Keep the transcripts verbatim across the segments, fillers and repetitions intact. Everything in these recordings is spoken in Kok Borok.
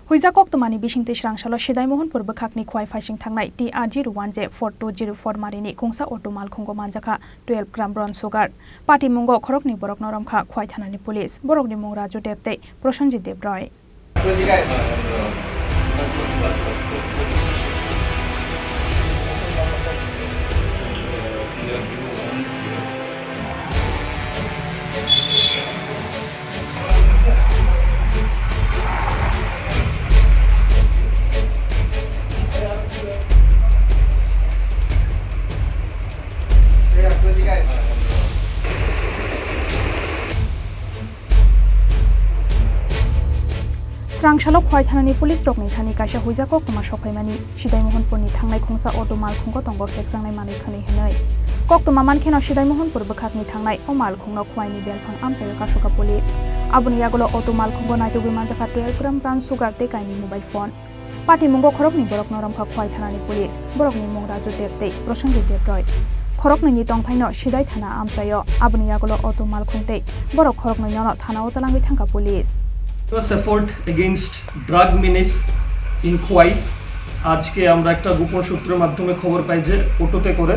Huijak koktwmani bisingtwi swrangsalo Sidai Mohanpur bwkhakni Khwai phaising thangnai T R zero one J four two zero four marini kungsa auto malkhungo manjakha twelve gram brown sugar. Patimungo khoroknwi borokno romkha Khwai thanani police. Borokni mung Raju Deb tei Prosenjit Deb Roy. Swrangsalo Khwai thanani police rokni thani kaisa huijak koktwma sokphaimani. Sidai Mohanpurni thangnai khungsa auto malkhungo tongo phekjaknai manwi khwnwi hwnwi. Koktwma mankheno Sidai Mohanpur bwkhakni thangnai o malkhungno Khwaini belphang amchaio kasukha police. Aboni yagulo auto malkhungo naitugwi manjakha twelve gram brown sugar tei kainwi mobile phone. Patimungo khoroknwi borokno romkha Khwai thanani police. Borokni mung Raju Deb tei Prosenjit Deb Roy. Khoroknwini tongthaino Sidai thana amchaio. Aboni yagulo auto malkhung tei borok khoroknwinono thanao twlangwi thangkha police. Continuous effort against drug menace in Khwai. আজকে আমরা একটা গোপন সূত্রের মাধ্যমে খবর পাই যে অটোতে করে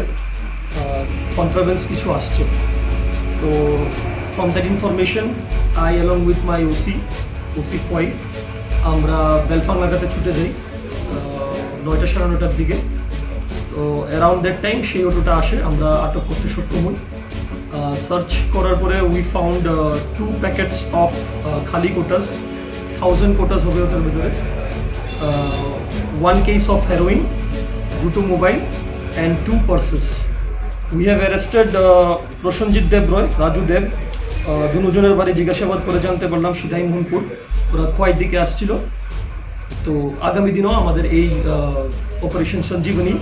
কন্ট্রাব্যান্ডস কিছু আসছে। তো from that information, I along with my O C, O C Khwai, আমরা বেলফাং নাকাতে ছুটে যাই আহ, নয়টা সাড়ে নয়টার দিকে। তো অ্যারাউন্ড দ্যাট টাইম সেই অটোটা আসে, আমরা আটক করতে সক্ষম হই। সার্চ করার পরে we found two packets of খালি কোটাস, থাউজেন্ড কোটাস হবে ওটার ভিতরে, one case of heroin, দুটো mobile and two purses. We have arrested Prasenjit Deb Roy, Raju Deb, ah, দুজনের বাড়ি জিজ্ঞাসাবাদ করে জানতে পারলাম সিদাই মোহনপুর, ওরা খোয়াইর দিকে আসছিল। তো আগামী দিনও আমাদের এই অপারেশন সঞ্জীবনী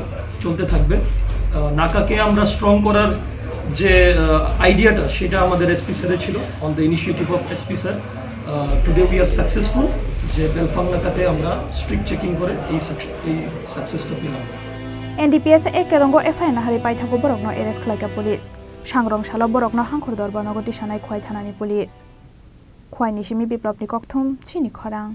চলতে থাকবে। আহ, নাকাকে আমরা স্ট্রং করার যে আইডিয়াটা, সেটা আমাদের এসপি স্যারের ছিল, on the initiative of S P sir. Today we are successful যে বেলফাং নাকাতে আমরা স্ট্রিক্ট চেকিং করে এই সাকসেস, এই সাকসেসটা পেলাম। N D P S A Kerongo F I R nahari paithago borokno arrest khlaikha police. Sangrong salo borokno Hangkhor Dorbar nogo tisanai Khwai thanani police. Khwaini simi Biplopni kokthum, chini khorang.